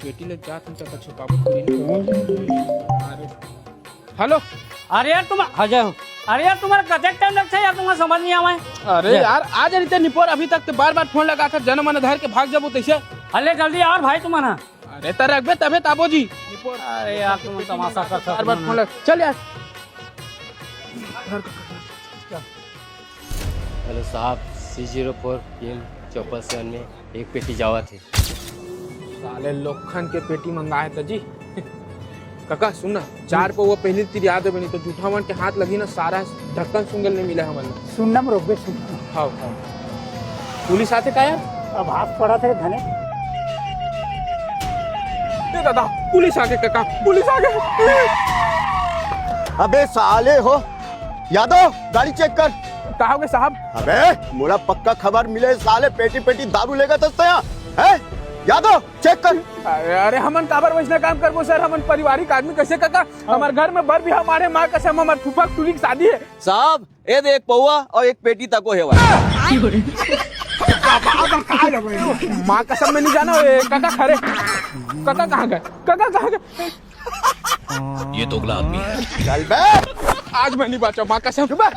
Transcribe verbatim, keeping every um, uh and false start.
पेटी ले जात हन त छुपाबो थोड़ी ना। हेलो। अरे यार, तुम आ जाओ। अरे यार, तुम्हारा कतेक टाइम लगता है यार, तुम्हारा समझ नहीं आवा है। अरे यार, आ जा रहिते निपोर, अभी तक ते बार बार फोन लगा था, जना मना धर के भाग जाबो तैसे। अरे जल्दी यार भाई, तुम आना। अरे त रखबे तबे ताबो जी। निपोर। अरे यार, तुम तमाशा कर बार बार फोन लगा, चल यार। हेलो साहब, सी जीरो फोर पी एम चौपन सेवन में एक पेटी जावत हे। साले लोखन के पेटी मंगाए त जी। कका सुन ना, चार पौवा पहली तिरिया देबे, नहीं तो जूठा मन के हाथ लगी ना, सारा ढक्कन सुंगल नहीं मिला हमन ला। सुन ना, रोकबे सुन। हाँ, हाँ। पुलिस आथे का यार? अब हाथ पड़ा थे धने। ए दादा, पुलिस आगे कका, पुलिस आगे। अबे साले हो, यादव, गाड़ी चेक कर। का होगे साहब? अबे, मोला पक्का खबर मिले, साले पेटी पेटी दारू लेगा तो तया, हैं? यादव, चेक कर। अरे, अरे, हमन काबर वैसना काम करबो सर? हमन पारिवारिक आदमी, कैसे कका? हमर घर में बर बिहाव मारे, माँ कसम, हमर फूफा के टूरी के शादी है। साहब, ए दे एक पौवा और एक पेटी तको हेवय। माँ कसम, मैं नहीं जाना, ए, कका खरे। कका कहाँ गए? कका कहाँ गए? ये दोगला आदमी है। चल बे। आज मैं नहीं बाँचा, माँ कसम। चुप बे।